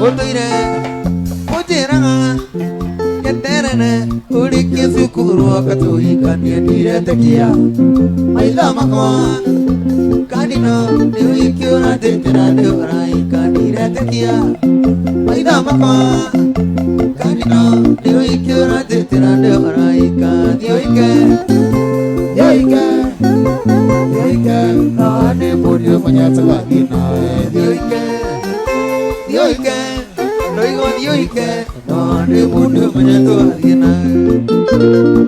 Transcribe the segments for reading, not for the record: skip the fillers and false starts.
Ũtũire ũnjĩraga nyeterere ũrĩkie cukuru ũgatũhikanie ndiretĩkia maitho makwa kandino nĩ ũhiki ũratĩtĩra nĩ ũraika ndiretĩkia maitho makwa kandino nĩ ũhiki ũratĩtĩra nĩ ũraika thiĩ ũike thiĩ ũike thiĩ ũike no nĩ mũndũ ũmenyete gathiĩ nawe thiĩ ũike thiĩ ũike ndoigo thiĩ ũike no nĩ mũndũ ũmenyete gathiĩ nawe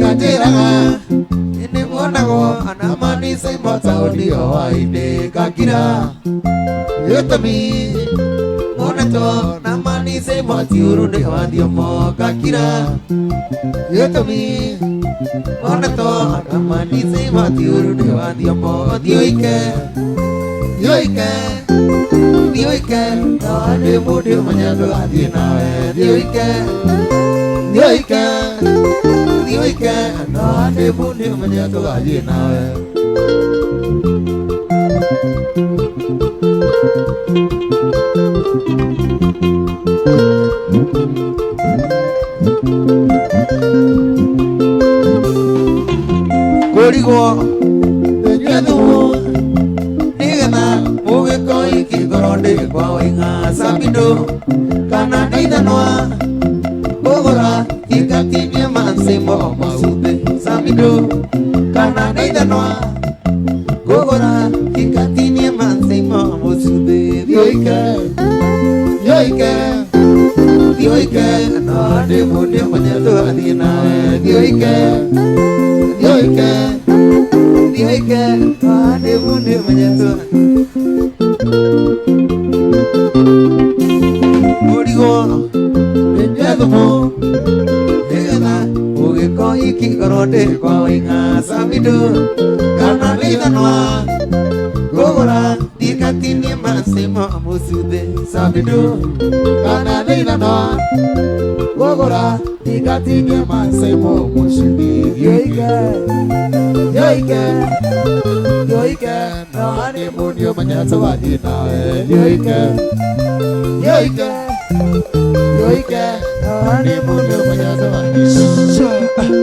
Ganjiraga nĩmuonagwo anamanisa imotaũni o hwaĩ-inĩ ngakira gĩtũmi monetwo na manisa imotiũru nĩ wathiomo ngakira gĩtũmi monetwo na manisa imotiũru nĩ wathiomo thiĩ ũike thiĩ ũike thiĩ ũike no nĩ mũndũ ũmenya ndũgathiĩ nawe thiĩ ũike thiĩ ũike thiĩ ũike no nĩ mũndũ ũmenya ndũgathiĩ nawe. Kũrigwo nyue thumu nĩgetha mũgĩkoiki ngoro ndĩ kwa waing'a Samido kana nĩ ithanwa kũgũra ikatinie mansimo macuthĩ Samido kana nĩ ithanwa kũgũra ikatinie mansimo mũcuthĩ thiĩ ũike thiĩ ũike thiĩ ũike no nĩ mũndũ ũmenye tũgathiĩ nawe thiĩ ũike thiĩ ũike thiĩ ũike no nĩ mũndũ ũmenye tũgathiĩ Kũrigwo nyue thumu nĩgetha ũgĩkoiki ngoro ndĩ kwa waing'a Samido kana nĩ ithanwa kũgũra ndikatinie mansimo mũcuthĩ Samido kana nĩ ithanwa kũgũra ndikatinie mansimo mũcuthĩ thiĩ ũike thiĩ ũike thiĩ ũike no nĩ mũndũ ũmenyete wathiĩ nawe thiĩ ũike thiĩ ũike thiĩ ũike no nĩ mũndũ ũmenyete wathiĩ.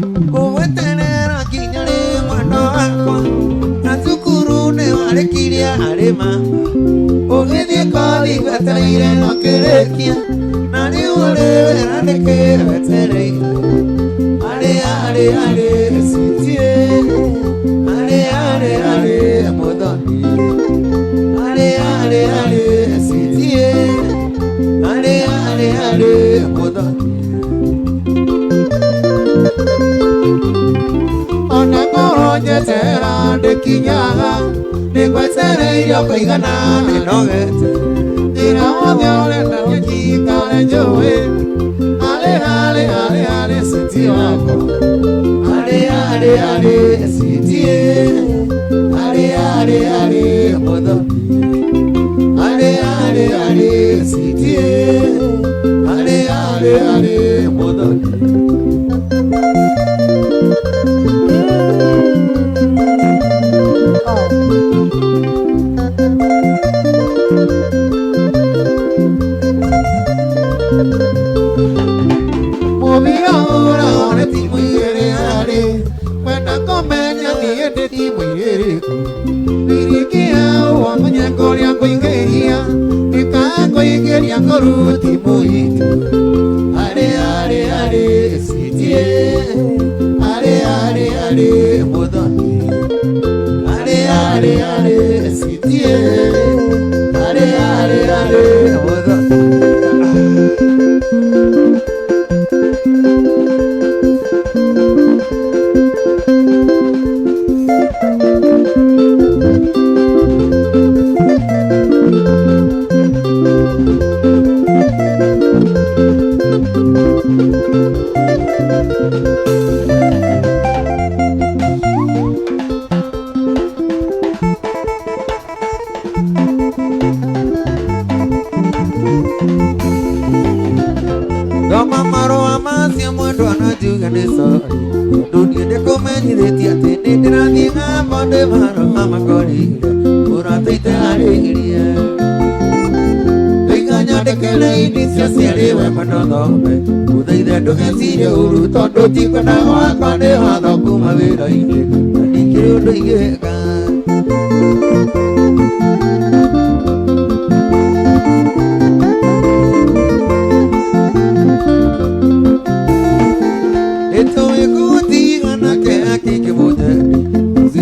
Ngũgweterera nginya rĩ mwana wakwa na cukuru nĩ warĩkirie harĩ mama ũgĩthiĩ kothi wetereire ũkĩrĩkia na rĩu ũrĩ wĩra nĩkĩ wetereire arĩ arĩ arĩ citie arĩ arĩ arĩ mũthoni arĩ arĩ arĩ citie arĩ arĩ arĩ mũthoni. Ona ngorwo njetera ndĩkinyaga nĩngwetereire ũkaigana Nĩnogete thĩna wothe ũrenda niĩ njikare njũĩ arĩ arĩ arĩ arĩ citi wakwa arĩ arĩ arĩ citie arĩ arĩ arĩ mũthoni arĩ arĩ arĩ citie arĩ arĩ arĩ mũthoni. Mũbira ũragwo nĩ timu igĩrĩ harĩ kwenda kũmenya niĩ ndĩ timu ĩrĩkũ Birikia wamenye kũrĩa ngũingĩria nĩkangũingĩria ngũru timu itũ Arĩ arĩ arĩ citie arĩ arĩ arĩ mũthoni arĩ arĩ arĩ citie arĩ arĩ arĩ mũthoni. Thoma marũa macio mwendwa na njuge nĩ sorry tondũ niĩ ndĩkũmenyithĩtie atĩ nĩ ndĩrathiĩ ng'ambo ndĩ marũa makorire mũrata iteharĩirie Ndaiga nyandĩkĩre ini cia ciarĩ we mwendwa thome ngũthaithe ndũgecirie ũru tondũ tikwenda gwakwa nĩ watho kuma wĩra-inĩ na ndikĩrĩ ũndũ ingĩka.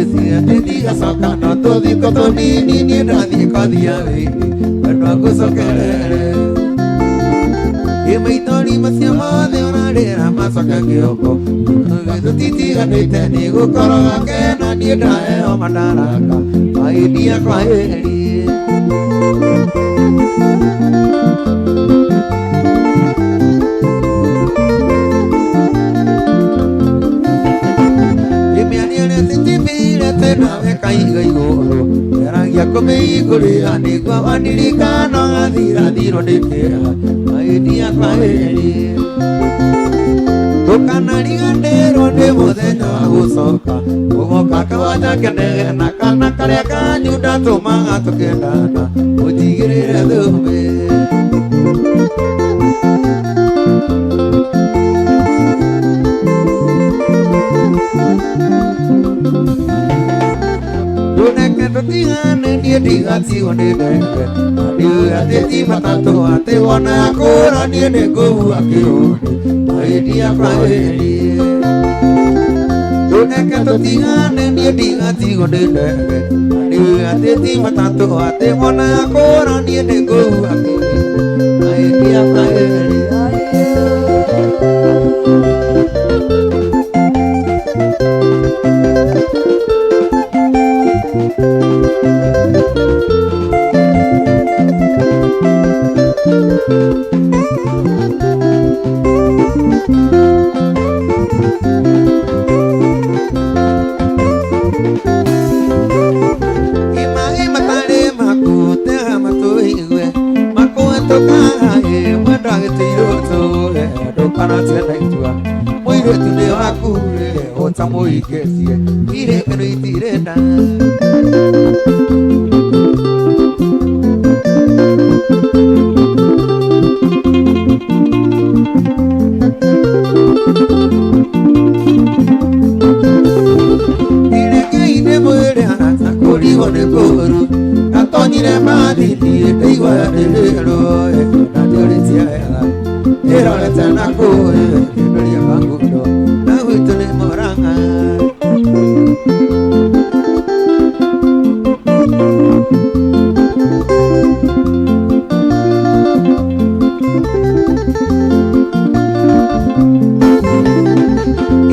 Ndigacoka no tũthiko tũnini niĩ ndathiĩ kothi ya wĩini wendwa ngũcokerere ĩ maithori macio mothe ũrarĩra macoke kĩoko tũtitiganĩte nĩ gũkorwo gakena niĩ ndaheo madaraka maĩndia kwa heri. Nawe kaiga igũrũ geragia kũmĩihingũrĩra nĩguo wandirikana gathirathirwo nĩ kĩeha maĩndia kwa heri. Ndũkanariganĩrwo nĩ mũthenya wa gũcoka ũgoka kawanja kenege na kana karĩa kanyu ndatũmaga tũkendana ũnjigĩrĩre thũmbĩ. Ndũreke tũtigane niĩ ndigatigwo nĩ ndege ndiũĩ atĩ ti matatũ atĩ wona yakũra niĩ nĩngũhua kĩrũndĩ maĩndia kwa heri. Ndũreke tũtigane niĩ ndigatigwo nĩ ndege ndiũĩ atĩ ti matatũ atĩ wona yakũra niĩ nĩngũhua kĩrũndĩ maĩndia kwa heri. Mũirĩtu nĩ waku-rĩ ũtamũhikĩtie irĩkĩro itirenda. Ireke-inĩ mwĩrĩ arata kũrigwo nĩ kũru atonyire mathithiĩ ndaigua nĩrĩrwo na ndĩũrĩtie wega ĩrorete na kũĩ kĩndoria kangundo na gwitũ nĩ Murang'a.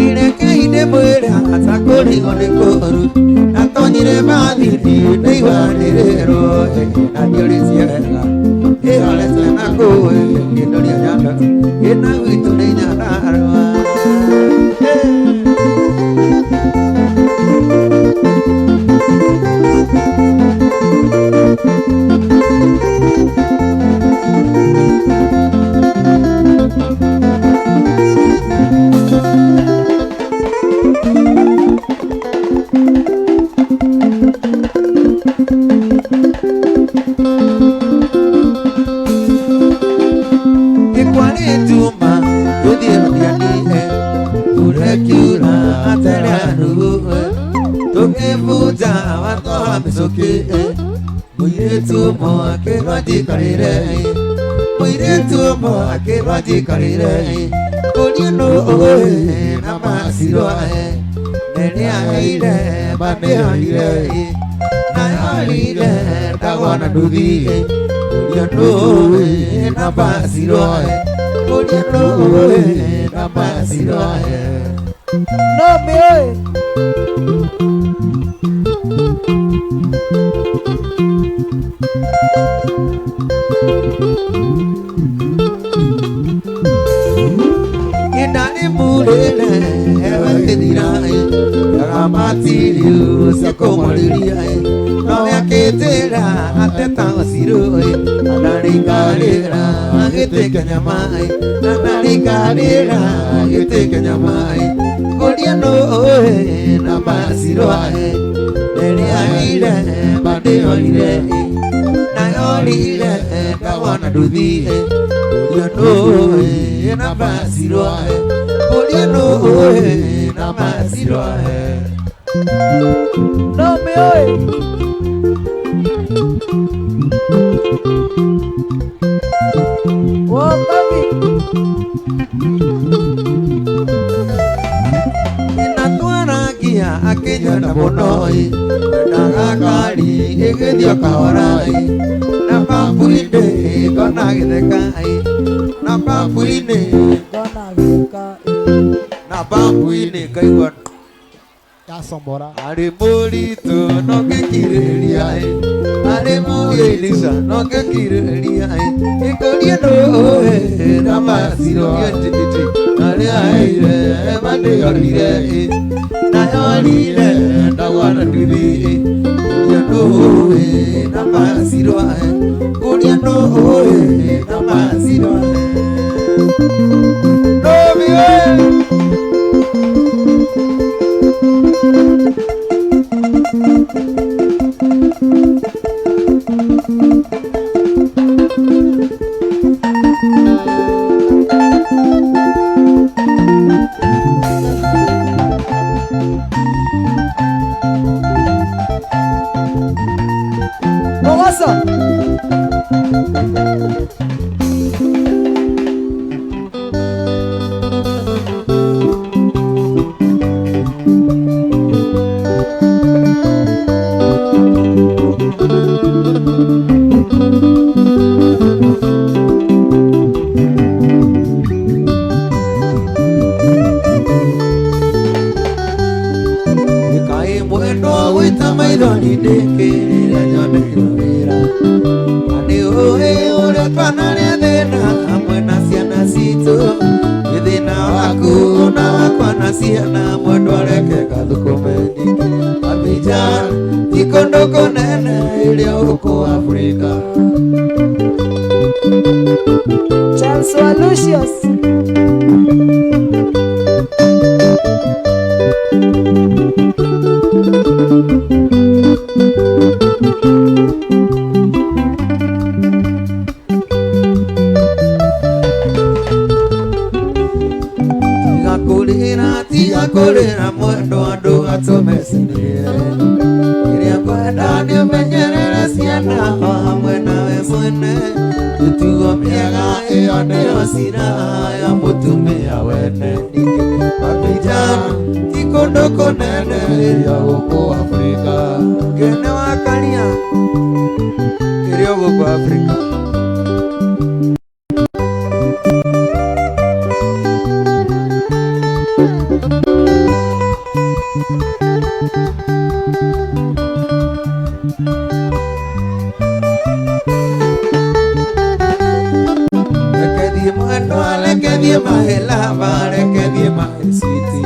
Ireke-inĩ mwĩrĩ arata kũrigwo nĩ kũru atonyire mathithiĩ ndaigua nĩrĩrwo na ndĩũrĩtie wega ĩrorete na kũĩ kĩndoria nyanda ĩna gwitũ nĩ Nyandarũa. Ĩkwarĩtuma tũthiĩ rũthiani ũrekiura atereanũ tũkĩbunja watho wa mĩcũkĩ mũirĩtu ũmwe akĩrwo njikarĩre mũirĩtu ũmwe akĩrwo njikarĩre kũria nũ ũĩ na macirwo nĩnĩaheire manĩonire nayorire ndagona nduthi kũria nũ ũĩ na macirwo kũria nũ ũĩ na macirwo. No mĩũĩ. Arĩ mũrĩre ewekĩthira agamatirio cia kũmwarĩria nowe akĩtĩra ateta gũcirũ anarĩikarĩra agĩtĩka nyama anarĩikarĩra agĩtĩka nyama kũria nũĩ na macirũ nĩrĩaire mandĩorire nayorire ndawona nduthi kũria nũĩ na macirũ kũria nũĩ na macirũ. No me oe. Whoa, papi. Inatwaragia akĩnyona mũno ndagakari ĩgĩthiĩ kahora na bambu-inĩ ngona gĩtheka na bambu-inĩ Ngona gĩtheka na bambu-inĩ ngaigua Yasombora. Arĩ mũritũ no ngĩkirĩrĩria arĩ mũgĩrica no ngĩkirĩrĩria ĩkũrie nũĩ na macirũ gĩtĩtĩ arĩa aire mandĩorire nayorire ndagwana nduthi kũria nũĩ na macirũ kũria nũĩ na macirũ nũĩ. Mombasa. Kaĩ mwendwa gwĩta maithori ndĩkĩrĩra nyone wĩra na nĩ ũĩ ũrĩa twanarĩa thĩna hamwe na ciana citũ nĩ thĩna waku na wakwa na ciana mwendwa reke gathũkũme ningĩ Abidjan ti kũndũ kũnene ĩrĩa gũkũ Afrika. Charles wa Lucius. Tiga kũrĩra mwendwa ndũgatũmecinĩre kĩrĩa ngwenda nĩ ũmenyerere ciana o hamwe nawe mwene mĩtugo mĩega ĩyo nĩyo silaha ya mũtumia wene ningĩ Abidjan ti kũndũ kũnene ĩrĩa gũkũ Afrika ngene wa Karia ĩrĩa gũkũ Afrika. Reke mwendwa reke thiĩ mahĩlava reke thiĩ mahĩciti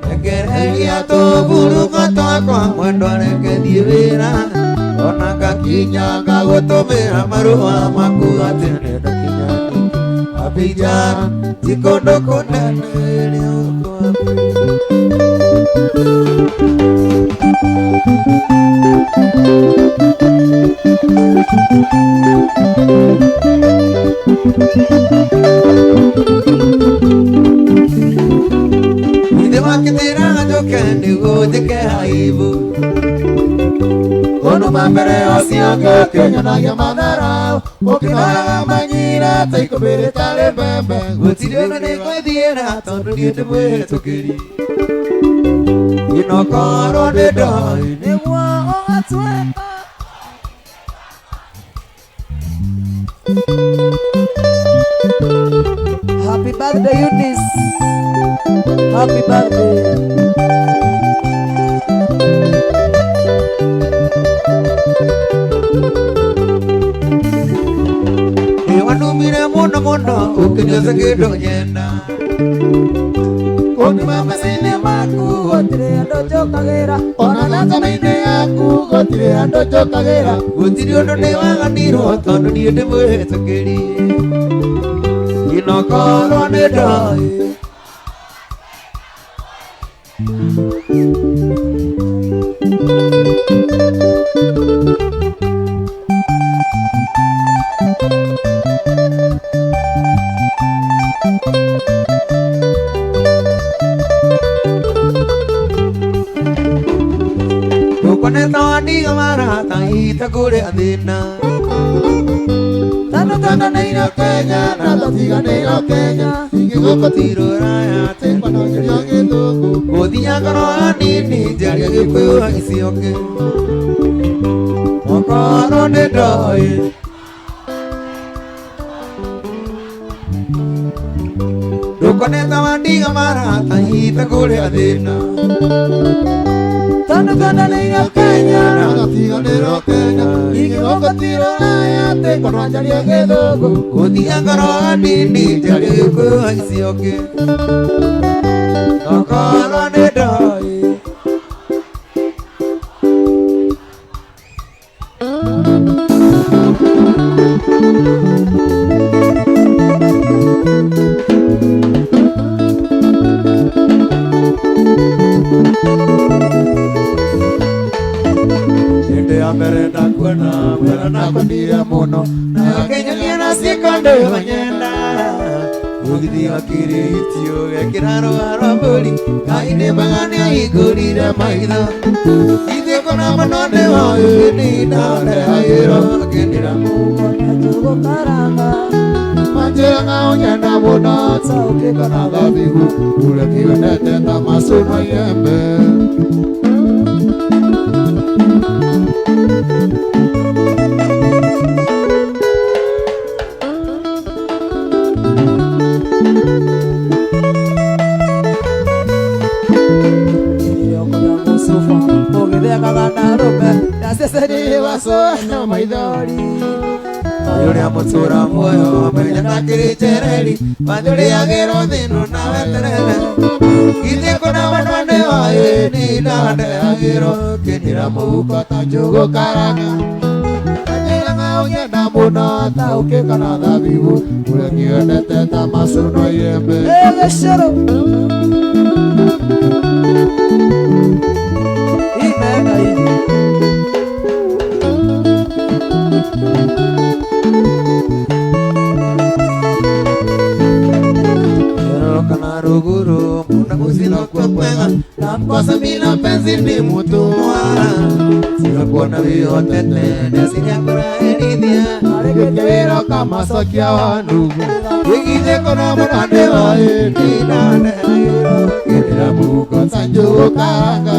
rekereria tũburugo twakwa mwendwa reke thiĩ wĩra ona ngakinya ngagũtũmĩra marũa maku atĩ nĩndakinya ningĩ Abidjan ti kũndũ kũnene ĩrĩa gũkũ Afrika. Ithe wakĩtĩra njoke nĩguo njĩke aibu Ũnuma mbere ũcio ngĩkĩnyonagia matharau ũkĩnoraga manyira ta ikũmbĩ rĩtarĩ mbembe gũtirĩ ũndũ nĩngwĩthiĩra tondũ niĩ ndĩ mwĩhĩtũkĩri inokorwo nĩ ndoĩ nĩguo ũgatuĩka. Happy birthday, Eunice. Happy birthday. Nĩ wanumire mũno mũno ũkĩnyoca kĩndũ nyenda Ũngĩma meciinĩ maku gũtirĩ andũ njũkagĩra ona thakame-inĩ yaku gũtirĩ andũ njũkagĩra gũtirĩ ũndũ ndĩwaganirwo tondũ niĩ ndĩ mwĩtĩkĩri inokorwo nĩ ndoĩ Ukoneta marata itakure thina Tano twandanĩirwo Kenya na tũtiganĩirwo Kenya ingĩgũkũ tirũraya tĩkwanongerio gĩthũngũ gũthiaga ngoro hanini njarie gĩkũyũ gĩcioke okorwo nĩ ndoĩ ndũkoneta wandiga marata itakũrĩa thĩna Tano twandanĩirwo Kenya na tũtiganĩirwo Kenya ingĩgũkũ tirũraya tĩkwanongerio gĩthũngũ gũthiaga ngoro hanini njarie gĩkũyũ gĩcioke okorwo nĩ ndoĩ Hĩndĩ ya mbere ndakuona mwena nakwendire mũno na Kenya na ciĩko ndĩwanyenda mũgithi wa kĩrĩtio gekĩra rũa rwa mbũri Ngai nĩ mwega nĩahingũrire maitho ithuĩ kũna mũno nĩwoĩ nĩndandehagĩrwo akĩndĩra mũhuko na njũgũ karanga manjĩraga ũnyenda mũno ta ũkĩkona thabibu ũrĩa kĩwendete ta macuno iembe Ũrĩa mũtũra muoyo menya ndakĩrĩ njereri mathũrĩagĩrwo thĩno na weterere ithuĩ kũna mũno nĩwoĩ nĩndandehagĩrwo kĩndĩra mũhuko ta njũgũ karanga manjĩraga ũnyenda mũno ta ũkĩkona thabibu ũrĩa kĩwendete ta macuno iembe gĩcũrũ imengai kana ruguru muna kuzina kwa kwega na mkosa bila penzi ni mutumwa sinakuona vihotete nesinyakuraherithia gĩkĩrĩro kamacokia wa ndugu igithe kona mũno nĩwoĩ nĩndandehagĩrwo kĩndĩra mũhuko ta njũgũ karanga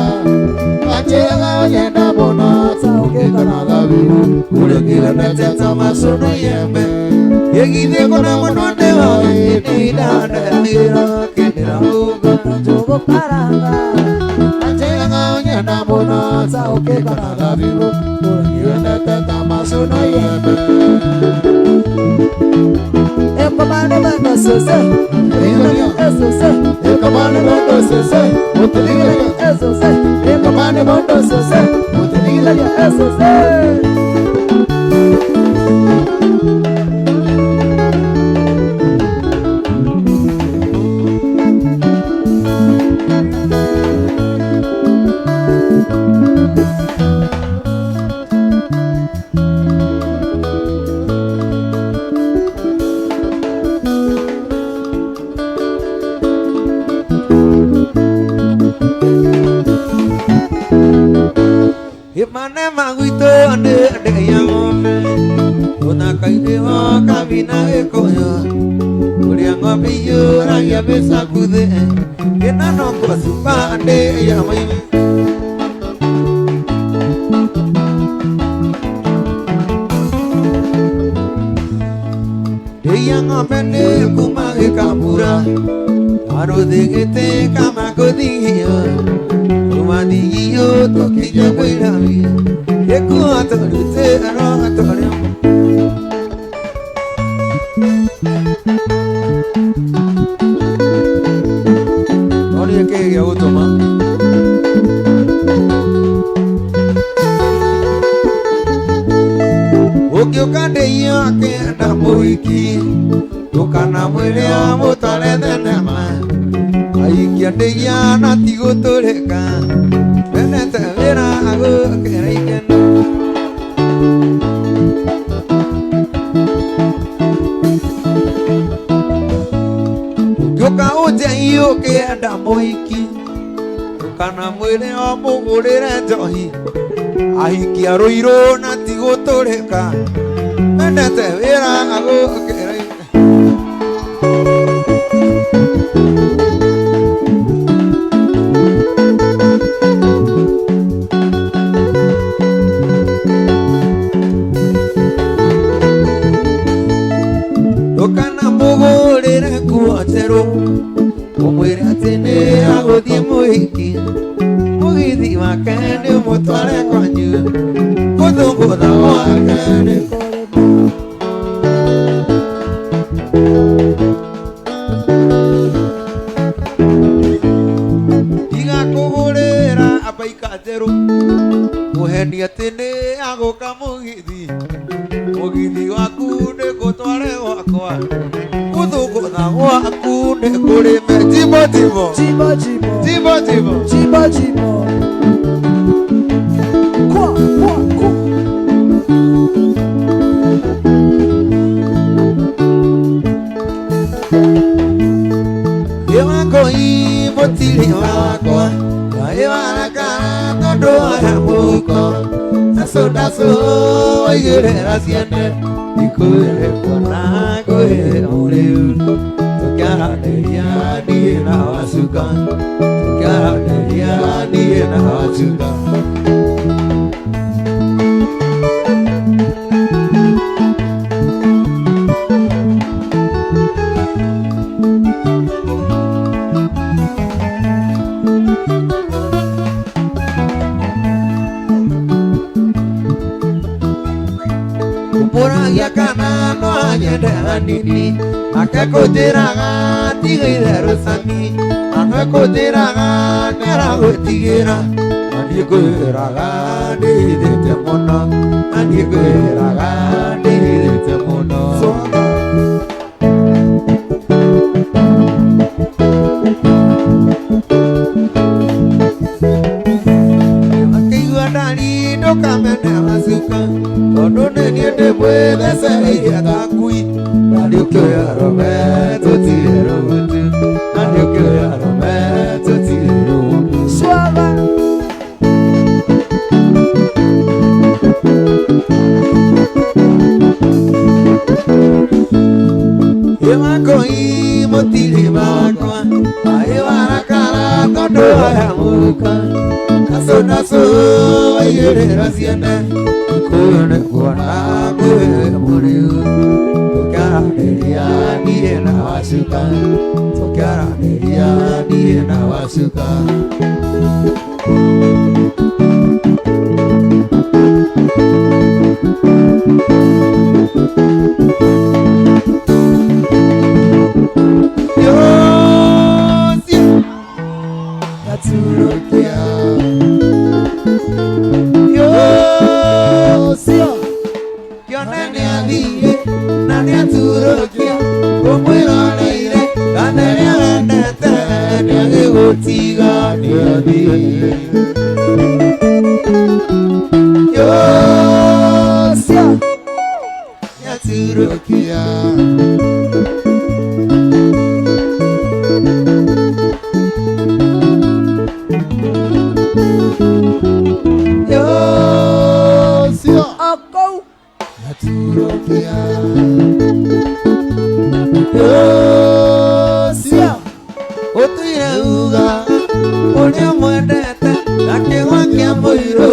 manjĩraga ũnyenda mũno ta ũkĩkona thabibu ũrĩa kĩwendete ta macuno iembe igithe kona mũno nĩwoĩ nĩndandehagĩrwo kĩndĩra mũhuko ta njũgũ karanga manjĩraga ũnyenda mũno ta ũkĩkona thabibu ũrĩa kĩwendete ta macuno iembe Ekomane bando sose, esose, ekomane bando sose, esose, ekomane bando sose, esose. Imane magwitũ ndĩ ya ng'ombe ũthaka-inĩ wa kabina gĩkũyũ ũrĩa ng'ombe iyũragia mĩcakuthĩ ĩna no kwa ndĩ ya maime ndĩ ya ng'ombe nĩ kuma gĩkambura arũthĩ gĩtĩ kama kũthigio Tumathigio tũkinya kwĩramia gĩkuo tũrute roho tũrĩa Ndonire kĩĩ gĩa gũtũma. Ũngĩũka ndĩio akĩenda mũhiki ndũkanamwĩre amũtware thenema aikia ndĩia na ti gũtũrĩka wendete wĩra agũkĩra ikeno. Ũngĩũka ũnjeie ũkĩenda mũhiki ndũkanamwĩre amũgũrĩre njohi ahikia rũirũ na ti gũtũrĩka wendete wĩra agũkĩra ikeno. Ndũkanamũgũrĩre nguo njerũ ũmwĩre atĩ nĩ agũthiĩ mũhiki mũgithi wake nĩ ũmũtware kwanyu gũthũngũtha gwake nĩ tiga kũgũrĩra abaika njerũ mũheni atĩ nĩ agũka mũgithi mũgithi waku nĩ ngũtware gwakwa gũthũngũtha gwaku nĩ kũrĩme jimbo jimbo Jimbo jimbo. jimbo jimbo Jimbo jimbo. Kwa kwa ku. Ĩwakoi mũtirĩ wakwa kaĩ warakara tondũ wa mũhuko ndaco ndaco waigĩrĩra ciene ikwĩre kuona kwĩ ũrĩu tũkĩaranĩria niĩ na wacuka tũkĩaranĩria niĩ na wacuka. Ũmbũragia kana no anyende hanini nake kũnjĩraga tiga itherũ cami na no ekũnjĩraga nĩaragwĩtigĩra na niĩ ngwĩraga ndĩhithĩte mũno na niĩ ngwĩraga ndĩhithĩte mũno. Akĩigua ndari ndũkamene wacuka tondũ nĩ niĩ ndĩmwĩthecereirie ta ngui na nĩũkĩũĩ arũme tũtirĩ rũhutu na nĩũkĩũĩ arũme tũtirĩ rũhutu. Suave. Ĩwakoi mũtirĩ wakwa kaĩ warakara tondũ wa mũhuko ndaco ndaco waigĩrĩra ciene ikũyũ nĩ kuona kwĩ mũrĩu tũkĩaranĩria niĩ na wacuka tũkĩaranĩria niĩ na wacuka. Yosie Yaturukia. Yosie Sio. Kĩone nĩathiĩ na nĩaturũkia ũmwĩroreire kana nĩarendete nĩagĩgũtiga nĩathiĩ. Yosie Sio. nĩaturũkia. Yosie Okou. nĩaturũkia. Yosie Sio. ũtũire uga ũrĩa mwendete na kĩgwa kĩa mũirũ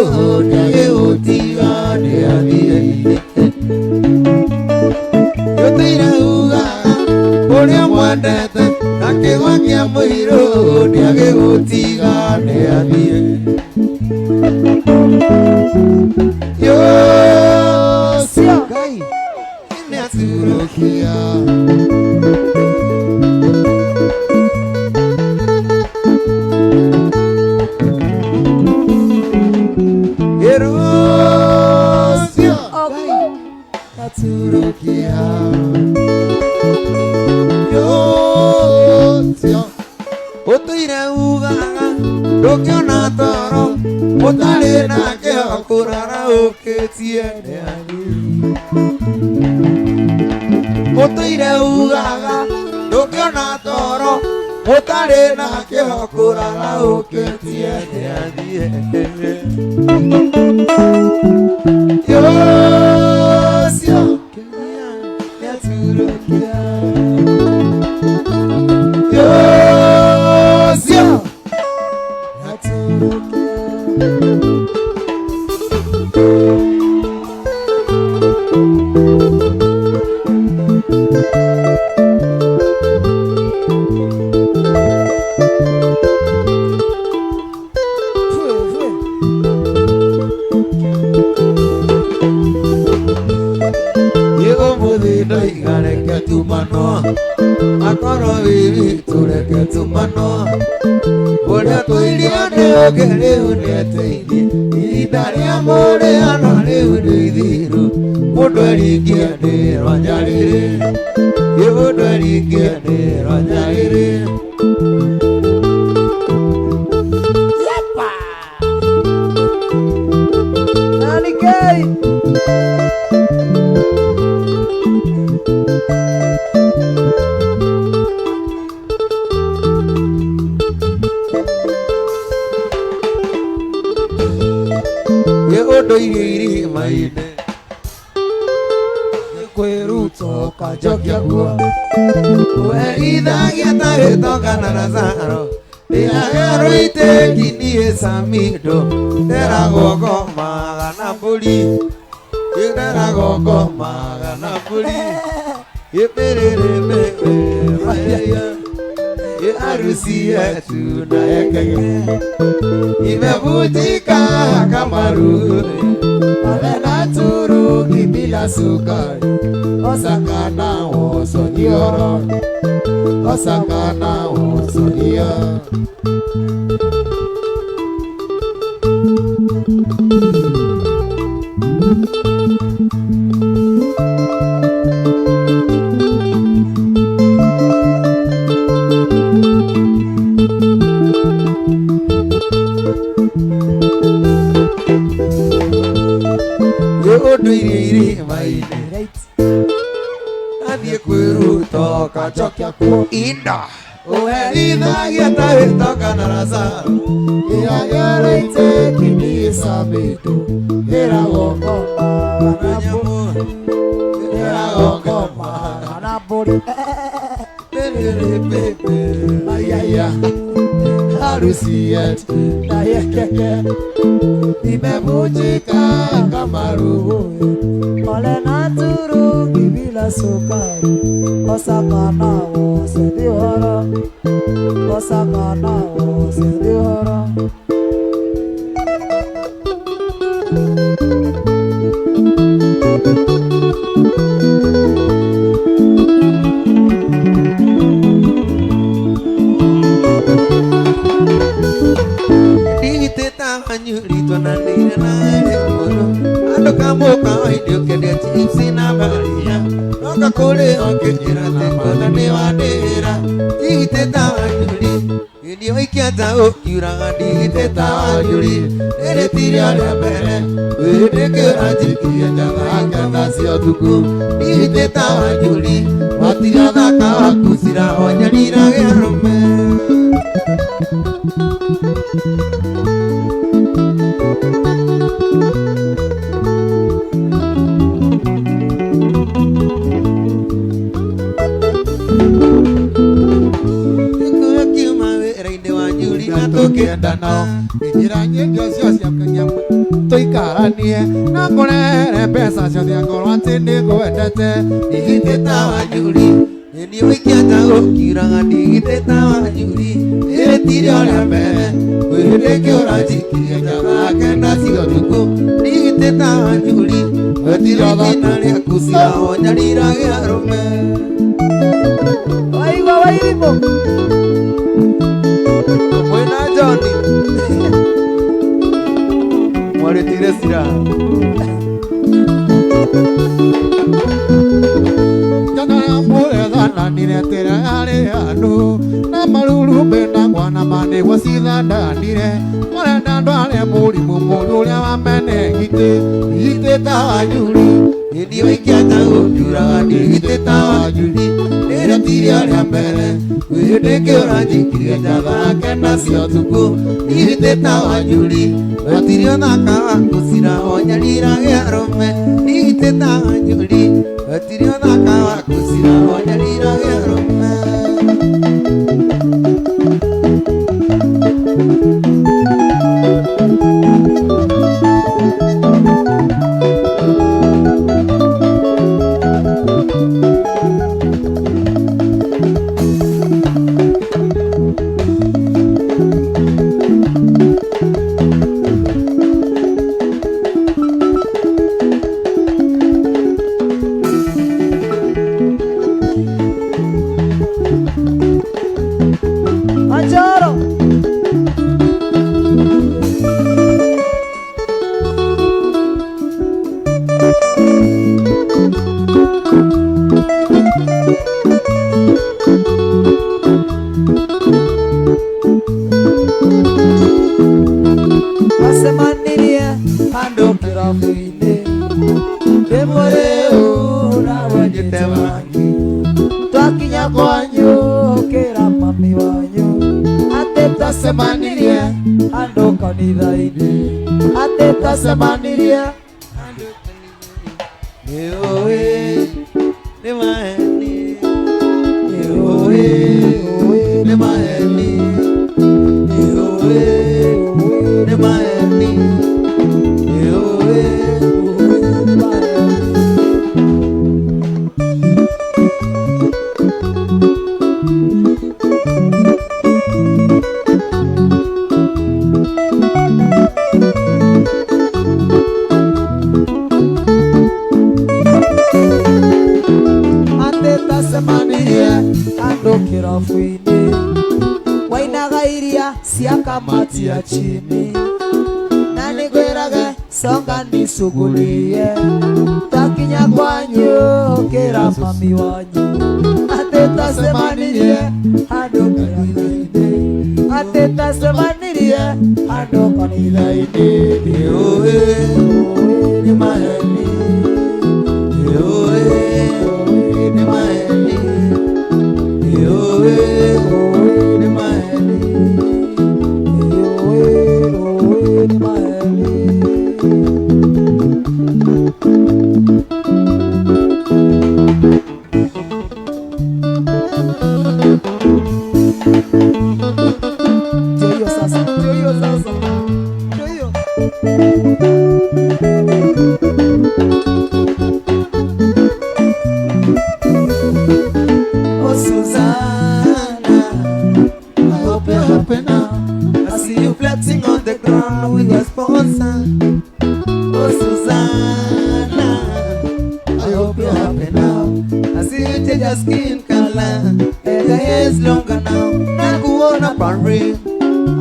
nĩagĩgũtiga nĩathiĩ. Ũtũire uga ũrĩa mwendete na kĩgwa kĩa mũirũ nĩagĩgũtiga nĩathiĩ. Yosie Sio. Ngai nĩaturũkia. Ũtũire ugaga ndũngĩona toro ũtarĩ nake kũrara ũkĩtie ũtũire ugaga ndũngĩona toro ũtarĩ nake kũrara ũkĩtie Yosio nĩaturukia Yosio nĩaturukia Tumano akoro wiwi tureke tumano uria tuirio ni uge riu nieteithie ihinda ria mũrĩano rĩu nĩ ithiru mũndũ eringie nĩ rwanyarĩrĩ ĩ mũndũ eringie nĩ rwanyarĩrĩ. Yepa! Nani Kei? Irima-inĩ kwĩruta ũkanjokia guo werithagia ta gĩtonga na Lazaro ndĩagerũitĩki niĩ Samido nderagwo ngomaga na mbũri nderagwo ngomaga na mbũri ĩmĩrĩrĩmĩmĩmaya ĩ harusi yetu na yekege imevunjika kama ruri ole na turuki bila sukari osakana osonioro osakana osonia. Irima-inĩ athiĩ kwĩruta ũkanjokia kuo inda ũherithagia ta gĩtonga na Lazaro ĩagerũitĩki niĩ Samido ĩragwo ngomaga na nyamũ ĩragwo ngomaga na mbũri ĩrĩrĩpĩpĩ ayaya harusi yetu na yekeke imevunjika kama ruhu ole na turungi bila sukari osakana osedioro osakana osedioro. Andũ kamoka oinde ũkĩendia chips na maria noka kũrĩ ũkĩnjĩra atĩ ngona nĩ wandĩra ndigite ta wanjuri ĩni ũikia ta ũkiuraga ndigite ta wanjuri rĩrĩ ti rĩo rĩa mbere wĩndĩkĩra njikie njathake nacio ũtukũ ndigite ta wanjuri watiga thaka waku cirahonyarira arũme. Tũkĩenda nao njĩra nyingĩ cio cia tũikaranie na ngũrehere mbeca ciothe angorwo atĩ nĩngwendete ndigite ta wanjuri ĩni ũikia ta ũkiuraga ndigite ta wanjuri rĩrĩ ti rĩo rĩa mbere wĩndĩkĩ ũranjikirie njathake nacio ũtukũ ndigite ta wanjuri wetira thĩna rĩaku cirahonyariraga arũme. Waigua Wairimũ mwena Johnny mwarĩtire silaha Jana murethananire tĩra yarĩ andũ na marurumĩ na Mama nĩguo cithandanire mũrenda ndware mũrimũ mũru ũrĩa wa mene gitĩ gitĩ ta wanyuri ĩndi waikia ta ũnjuraga ndigitĩ ta wanyuri rĩrĩa tiria rĩa mbere wĩndĩ kĩũranjikirie njathake nacio tukũ ndigitĩ ta wanyuri gũtirĩ ũthaka wa gũcira onyariraga arũme ndigitĩ ta wanyuri gũtirĩ ũthaka wa gũcira onyariraga arũme. Manjoro. Asemanirie handũ kĩrabu-inĩ ndĩmũrĩu nawanyite wangi twakinya kwanyu kĩra mami wanyu atĩ twacemanirie handũ kanitha-inĩ atĩ twacemanirie Nĩũĩ nĩ maheni nĩũĩ nĩ maheni nĩũĩ nĩ maheni nĩũĩ nĩ maheni. Atĩ twacemanirie handũ kĩrabu-inĩ wainaga iria cia kamati ya chini na nĩngwĩrage songa nisugulie twakinya kwanyu kĩra mami wanyu atĩ twacemanirie handũ kanitha-inĩ atĩ twacemanirie handũ kanitha-inĩ. Nĩũĩ nĩ maheni nĩũĩ nĩ maheni nĩũĩ nĩ maheni. Nĩũĩ nĩ maheni. Ndio hiyo sasa, ndio hiyo sasa, ndio hiyo. Oh Susanna, I hope you're happy now. I see you flexing on the ground with your sponsor. Oh Susanna, I hope you're happy now. I see you change your skin color and your hair's longer now. Nakuona Paris.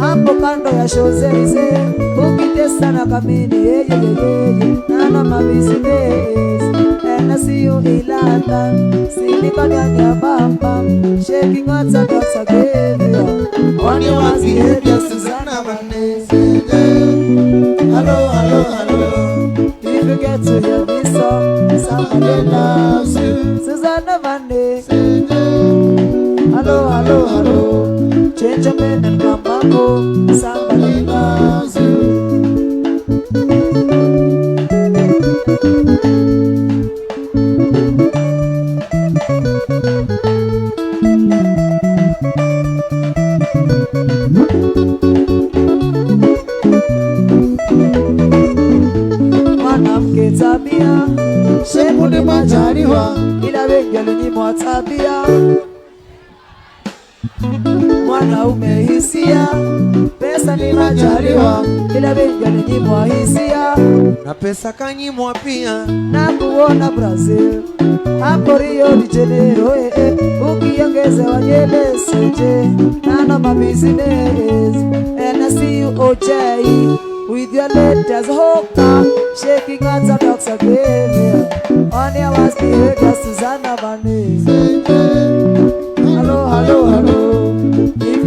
Hapo kando ya Champs-Élysées ukitesa na kamini yeyeyeye nana mabusiness and I see you in London silicon and your bam bam shaking out a dot again On your behavior, Susanna Vanessa. Hello, hello, hello. If you get to hear this song, Somebody loves you. Susanna Vanessa. Hello, hello, hello. Change your mind and come back home. Somebody Loves you. Mwanamke tabia, Shepu ni majaliwa. Ila wengi walinyimwa tabia. Mwanaume hisia, pesa ni majaliwa, ila wengi walinyimwa hisia. Na pesa kanyimwa pia. Na kuona Brazil hapo Rio de Janeiro, eh, eh, ukiongezewa nywele seje nana ma business and I see you OJ with your latest hooker shaking out the dogs again on your was behavior Susanna Vanessa. Hello, hello, hello. If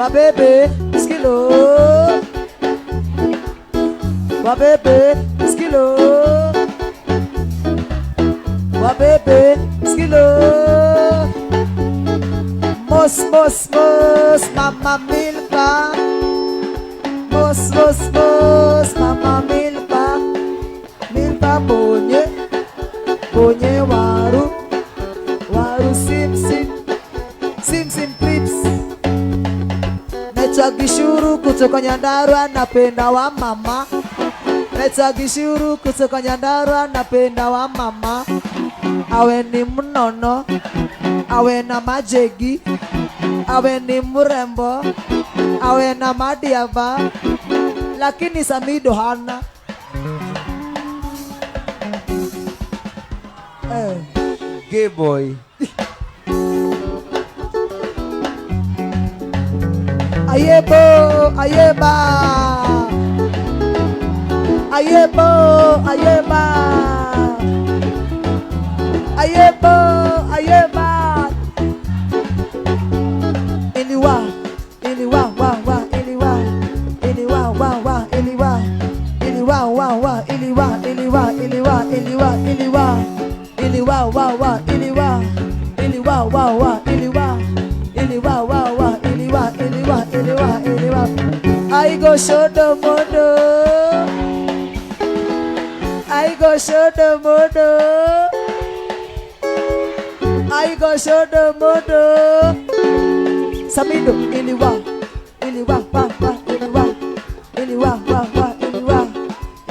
Wabebe skilo. Wabebe skilo. Wabebe skilo. Mos mos mos mama milka. Mos mos mos mama milka. Milka bonye. Bonye waru. Waru sim sim. Sim sim clips. Naitwa Gishuru kutoka Nyandarua, napenda wa mama. Naitwa Gishuru kutoka Nyandarua, napenda wa mama. Awe ni mnono, awe na majegi, awe ni mrembo, awe na madiaba, lakini Samido hana. Gay boy. Ayebo, ayeba. Ayebo, ayeba. Ayebo, ayeba. Iliwa, iliwa, wa, wa, iliwa. Iliwa, wa, wa, iliwa. Iliwa, wa, wa, iliwa, iliwa, iliwa, iliwa, iliwa. Iliwa, wa, wa, iliwa. Iliwa, wa, wa, iliwa. Iliwa, wa, wa, iliwa, iliwa, iliwa, iliwa. I go show the modo. I go show the modo. I go show the modo. Samido, iliwa, iliwa, wa, wa, iliwa. Iliwa, wa, wa, iliwa.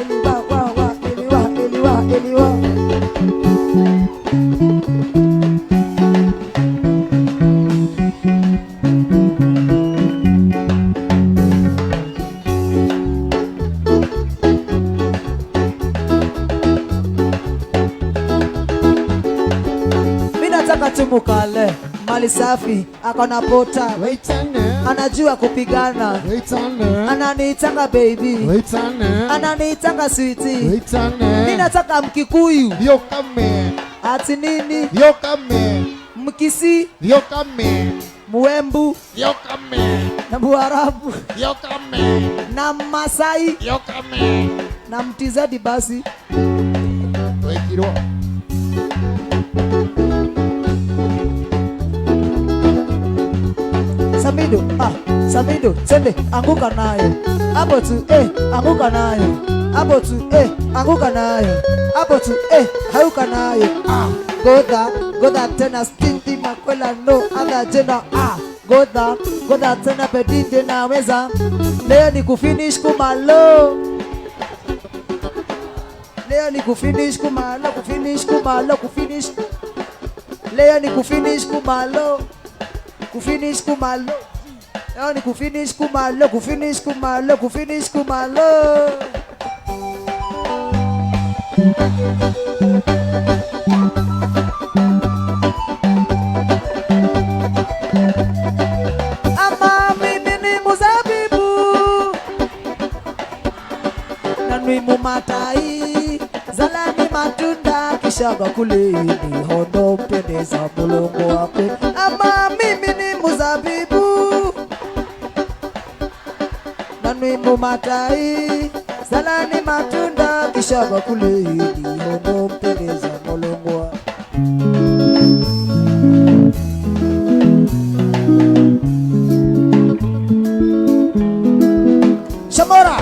Iliwa, wa, wa, iliwa, iliwa, iliwa. Mukale mali safi akona pota, anajua kupigana, ananiitanga baby, ananiitanga sweetie. Mimi nataka Mkikuyu ati nini, Mkisi, Muembu na Muarabu na Masai na Mtizadi basi. Samido, ah, Samido, sende, anguka nayo. Hapo tu, anguka nayo. Hapo tu, anguka nayo. Hapo tu, hauka nayo. Ah, goda, goda tena stinti makwela no other gender. Ah, goda, goda tena pedinde naweza. Leo ni kufinish kumalo. Leo ni kufinish kumalo, kufinish kumalo, kufinish. Leo ni kufinish kumalo. Kufinish kumalo. Leo ni kufinish kumalo, kufinish kumalo, kufinish kumalo. Ama mimi ni muzabibu na nwimu matai zalani matunda kisha bakuli ni hondo mpendeza mulungu wakwe. Ama mimi ni muzabibu na nwimu matai zalani matunda kisha bakuli ni hondo mpendeza mulungu wakwe. Shamora.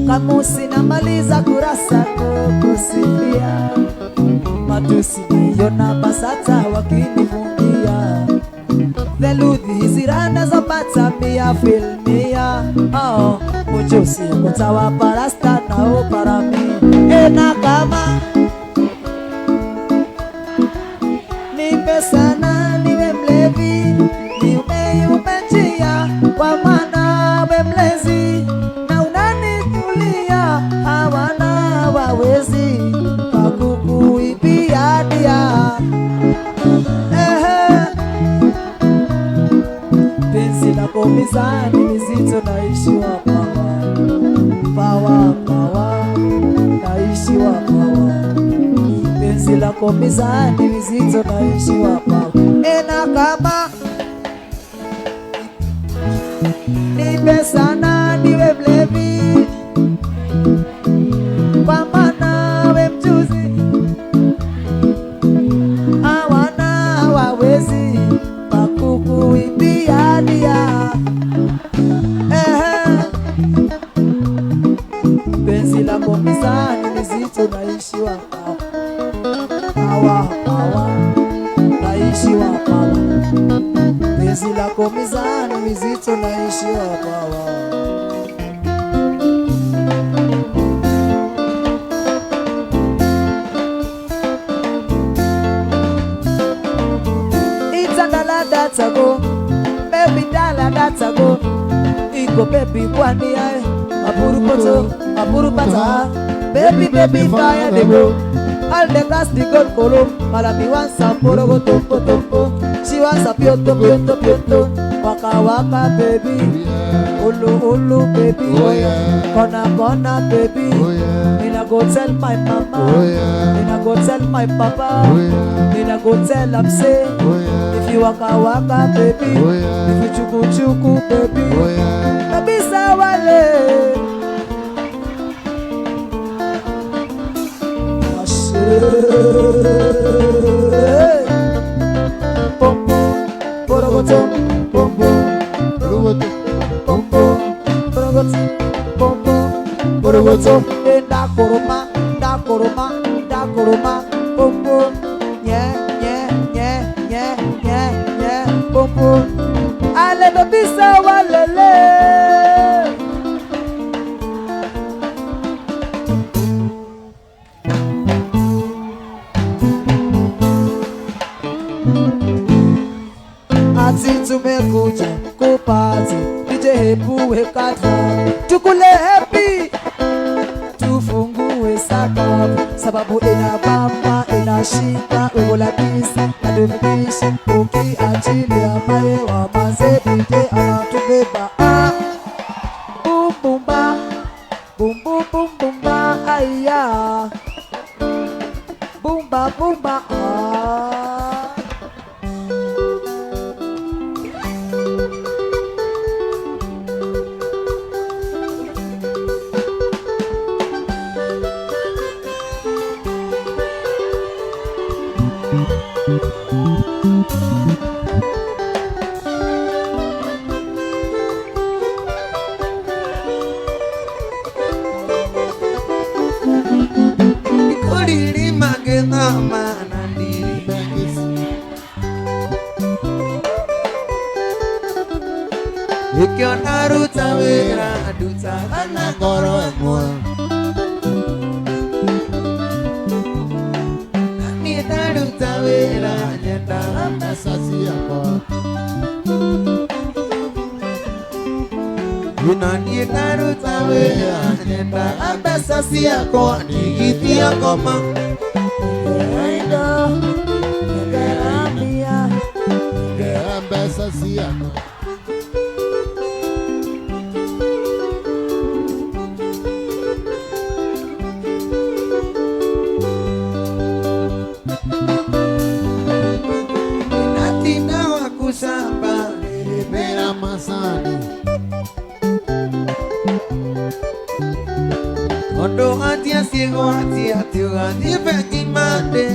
Kamusi namaliza kurasa kukusifia, matusi niyona basata wakinifungia, theluthi hizi randa zapata mia filmia. Oh, ujusi kutawa parasta na uparami ena kama nipe sana niwe mlevi niumeyupe njia kwa maana we mlezi na unanitulia hawana wawezi pakukuibia dia. Ehe. lako mizani mizito, naishiwa power, power, power, naishiwa power. Penzi lako mizani mizito, naishiwa power. Ena kama nipe sana niwe mlevi, kwa maana we mjuzi, hawana wawezi pakukuimbia dia. Ehe, penzi lako mizani mizito, naishiwa power, power, power, naishiwa power. Penzi lako mizani mizito, naishiwa power. Itandala that's a go, baby dala that's a go. Iko baby kwani ae, aburu poto, aburu pata. Baby baby fire the go. All the gas the gold kolo, malami wants a porogo tompo tompo. She wants a pioto pioto pioto. Waka waka baby, ulu ulu baby, Oh, yeah. kona kona baby. Oh, yeah. Me na go tell my mama, Oh, yeah. me na go tell my papa, Oh, yeah. me na go tell am say. Oh, yeah. If you waka waka baby, Oh, yeah. if you chuku chuku baby, Oh, yeah. baby sawale. Pom pom, porogoto, pom pom, Roboto. pom pom, porogoto, pom pom, porogoto. Enda koroma, da koroma, da koroma, pom pom, nye nye nye nye nye nye, pom pom. Ale baby sawalele. Ati tumekuja kupati, DJ hebu weka track, tukule happy, tufungue sakafu, sababu inabamba inashika ubolakisa na tufikishe, ukiachilia mahewa manze DJ anatubeba. Ah, boom boom ba, boom boom boom boom ba, aya, boom ba boom ba ah. Ikulili magethama na ndiri Ikiona ruta wĩra ndutaga na ngoro ĩmwe. Na niĩ ndaruta wĩra nyendaga Mbeca ciakwa. Na niĩ ndaruta wĩra nyendaga mbeca ciakwa ndigithia ngoma. Ngereindo, ngerambia, Ngera mbeca ciakwa. Natinda wa kucamba Mera macani. Tondũ atia ciĩgwatia atĩ ũgathiĩ bengi mande.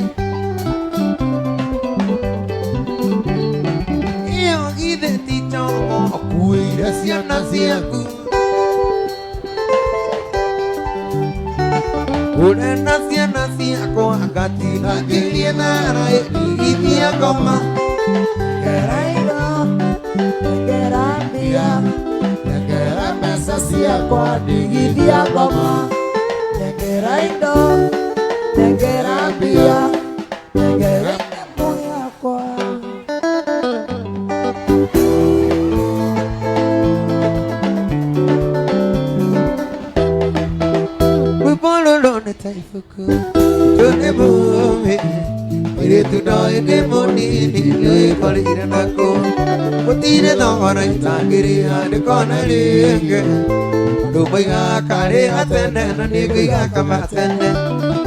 Ĩyo githĩ ti njogo Ũkuĩire ciana ciaku. Ũrenda ciana ciakwa ngatinangĩrie thara ndigithia ngoma. ngereindo, ngerambia, Ngera mbeca ciakwa ndigithia ngoma. Ngereindo, ngerambia, ngerambia yakwa. Rwĩmbo rũrũ nĩ ta ibuku tũrĩ mũũmĩ mũirĩtu ndoĩ ndĩ mũnini nĩwĩkorire nakũ gũtirĩ Gũtirĩ thogora itangĩrĩha ndĩkona rĩngĩ andũ moigaga karĩha tene na nĩngũiga kama tene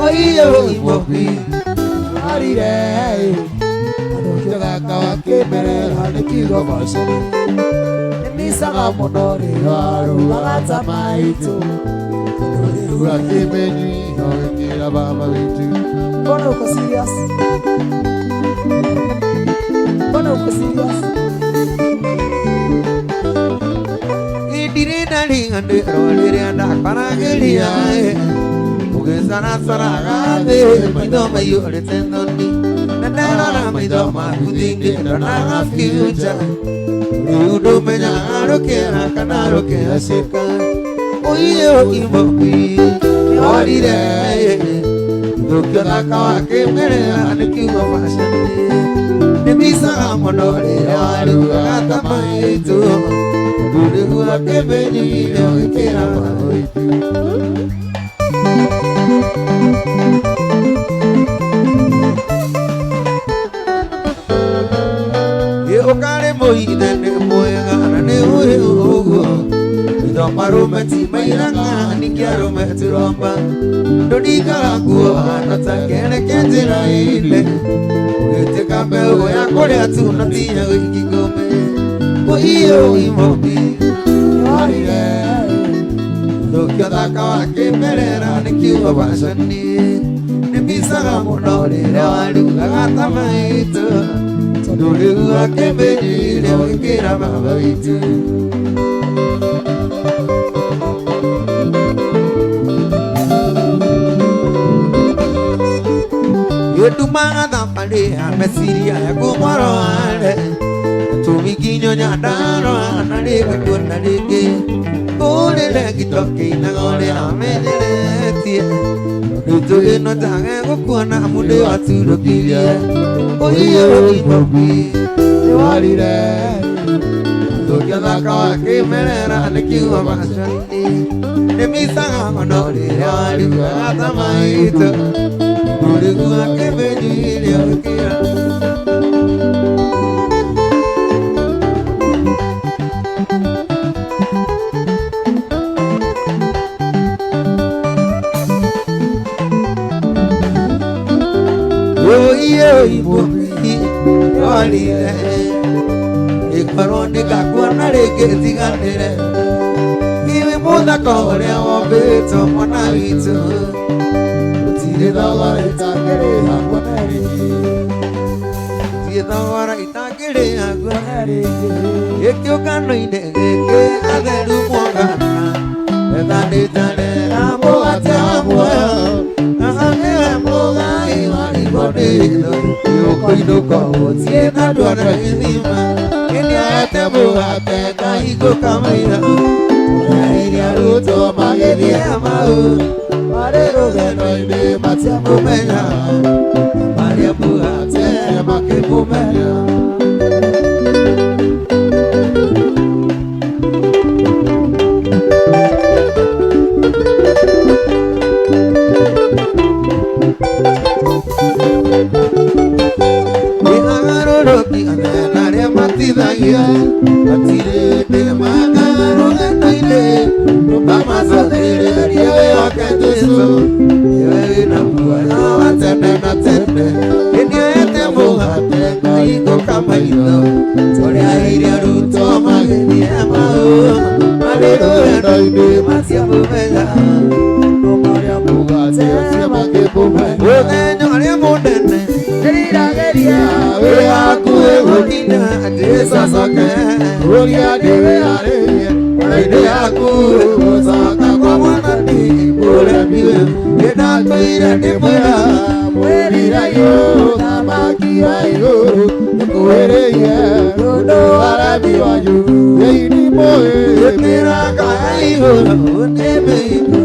oiyo imobi Arire andũ thaka wa kĩmerera nĩ kiugo bacĩrĩ nĩmicaga mũno rĩrĩa arugaga ta maitũ. Rĩu akĩmenywi ũgĩkĩra baba witũ. Mbona uko serious? Mbona uko serious? Ndirĩ ndariganĩrwo rĩrĩa ndakwaragĩria ũgĩcaracaraga thĩ maitho maiyũrĩte thoni na ndarora maitho maku thingĩ ndonaga future rĩu ndũmenyaga rũkĩra kana rũkĩhacĩka ũiyo imobi orire thũkio thaka wa kĩmerera nĩ kiugo fashion nĩmicaga mũno rĩrĩa warugaga ta maitũ rĩu akĩmenyire ũgĩkĩra baba witũ. Ũkarĩ mũithe nĩ mwega na nĩ ũĩ ũguo maitho marũme ti mairanga ningĩ arũme tiromba ndũringaga nguo hana ta kereke njĩra-inĩ ũgĩtĩka mbeũ ya kũrĩa tu na tinya gũiki ngũmĩ ũiyo imobi Arire thũkio thaka wa kĩmerera nĩ kiugo bacani nĩmicaga mũno rĩrĩa warugaga ta maitũ tondũ rĩu akĩmenyire ũgĩkĩra baba witũ. Gĩtumaga thabarĩ ya meciria yaku marware tũmi nginyo nyandarũa na rĩngĩ kuona rĩngĩ ũrĩre gĩtoke-inaga ũrĩa amenyeretie tondũ ĩno njage gũkuona amu nĩwaturũkirie ũiyo imobi Arire thũkio thaka wa kĩmerera nĩ kiugo bacani nĩmicaga mũno rĩrĩa warugaga ta maitũ rĩu akĩmenyire ũgĩkĩra. Oiyo imobi orire ĩkorwo ndĩgakuona rĩngĩ tiganĩre iwe mũthako ũrĩa wombĩtwo mwana witũ gũtirĩ thogora itangĩrĩha kuona rĩngĩ gũtirĩ thogora itangĩrĩha kuona rĩngĩ gĩkĩũngano-inĩ gĩkĩ atheru mwongana ethanĩtane na mũgate wa muoyo nĩwe mũgai wa rigwo nĩ thoni ũkũinũka ũthiĩ na ndwara gĩthima ĩnĩaete mũgate ngahingũka maitho ũrĩa arutwo magĩthiĩ Emau marĩ rũgendo-inĩ matiamũmenya marĩa mũgate makĩmũmenya. Nĩagarũrũki othe arĩa matithagia matirĩ hĩndĩ magaga rũgendo-inĩ ndũkamacokererie wĩhoke Jesũ nĩwe wĩna muoyo wa tene na tene nĩnĩoete mũgate ngahingũka maitho ũrĩa iria arutwo magĩthiĩ Emau marĩ rũgendo-inĩ matiamũmenya no marĩa mũgate makĩmũmenya mũthenya ũrĩa mũnene Ndĩriragĩria wĩ hakuhĩ gũkinya Jesũ acoke Ũrĩa ndĩwĩharĩrie ndĩ hakuhĩ gũcoka kwa Mwathani mũremi wĩ nĩndatũire ndĩmwĩra mwĩrirayo thamaki wa igũrũ nĩkwĩrĩie ũndũ arami wanyu ĩini mũĩ ĩmĩranga ya igũrũ nĩmĩhingu.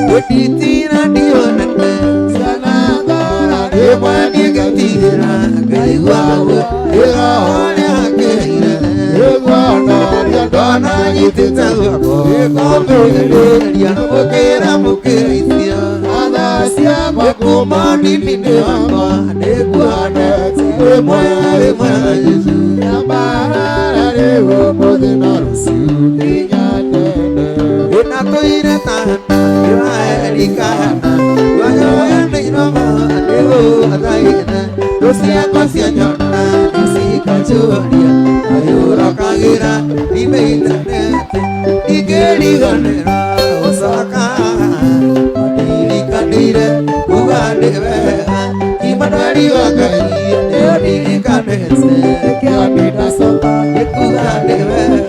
Gũtitira ndionete ciana ngora ĩmwe nĩngatigĩra ngaigua ĩroho rĩakĩire ĩguo noria ndona Anyitĩte guoko ĩkomĩrĩria mũkĩra mũkĩrĩithia Atha kuma nini-inĩ wakwa nĩnguonete wĩ mwega wĩ mwega Jesũ. Nyambarara rĩu ũmũthĩ na rũciũ nginya tene. Inatũire tana ĩraerikana wanyoyanĩirwo nĩgũthaitha thũ ciakwa cianyona nĩcikanjũria kayũrokagĩra imĩitanĩte ingĩriganĩrwo gũcoka ndirikanĩire kuga nĩ wega Imanueli wa Ngai nĩũndirikanĩte Nĩkĩo ndinacoka nĩkuga nĩ wega.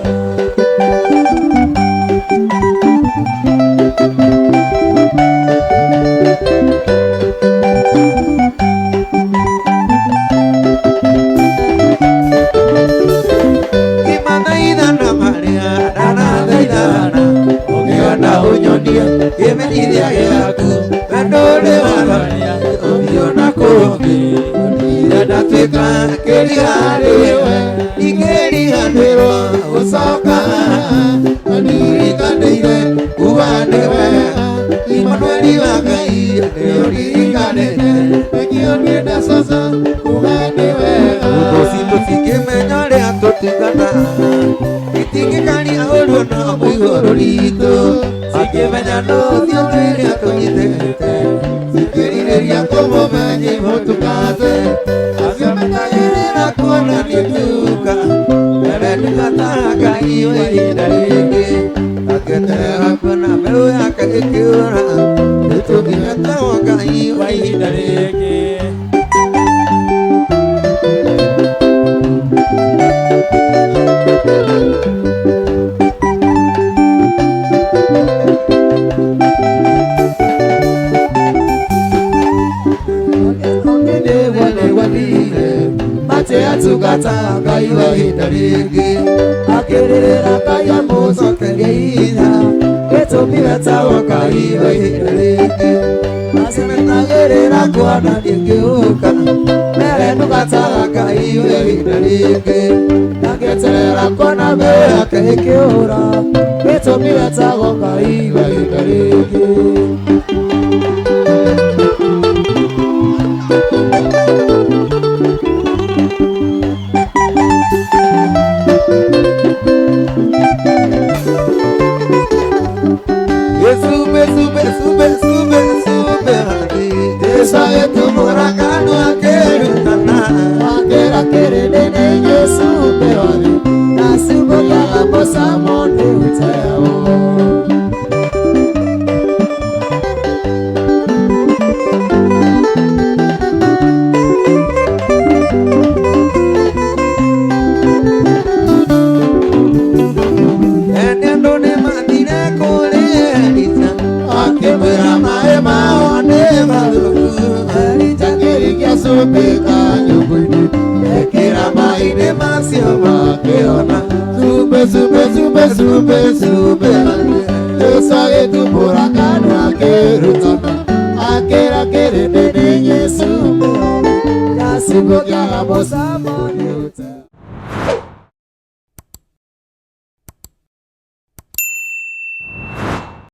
Imathaithana marĩa ndanathaithana ũngĩona ũnyonie kĩmenyithia gĩaku wendo ũrĩ waroria ũngĩona kũngĩ ũndire ndatuĩka kĩriga harĩwe ingĩriganĩrwo gũcoka ndirikanĩire kuga nĩ wega Imanueli wa Ngai nĩũririkanĩte Nĩkĩo niĩ ndacoca kuga nĩ wega. Ũndũ tũtingĩmenya ũrĩa tũtungataga itingĩkaria ũru na mũihũro ritũ cingĩmenya nũthio rĩrĩa tũnyitĩte cingĩrirĩria kũmũmenya imũtungate acio metagĩrĩra kuona nĩtuka mbere ndungataga Ngai wa ihinda rĩngĩ aketerera kuona mbeũ yake ĩkĩũra nĩtũngĩhetagwo Ngai wa ihinda rĩngĩ. Atungata Ngai wa ihinda rĩngĩ akĩrĩrĩra Ngai amũcokeria hinya gĩtũmi wetagwo Ngai wa ihinda rĩngĩ acimetagĩrĩra kuona ndingĩũka mere ndungataga Ngai wa ihinda rĩngĩ aketerera kuona mbeũ yake ĩkĩũra gĩtũmi wetagwo Ngai wa ihinda rĩngĩ. Sube, sube, sube, sube, sube, hadi Jesu agĩtumũra kanua akĩrutana Akĩra kĩrĩndĩ nĩ Jesũ mbĩrori na ciugo mũcamo nĩ ũteo. Ene andũ nĩmathire kũrĩ Elija akĩmwĩra maĩ mao nĩ mathũku Elija Kĩrigia cumbĩ kanyũngũ-inĩ ekĩra maĩ-inĩ macio makĩona Cumbĩ cumbĩ cumbĩ cumbĩ cumbĩ Jesu agĩtumũra kanua akĩrutana akĩra kĩrĩndĩ nĩ Jesũ na ciugo mũcamo nĩ ũteo.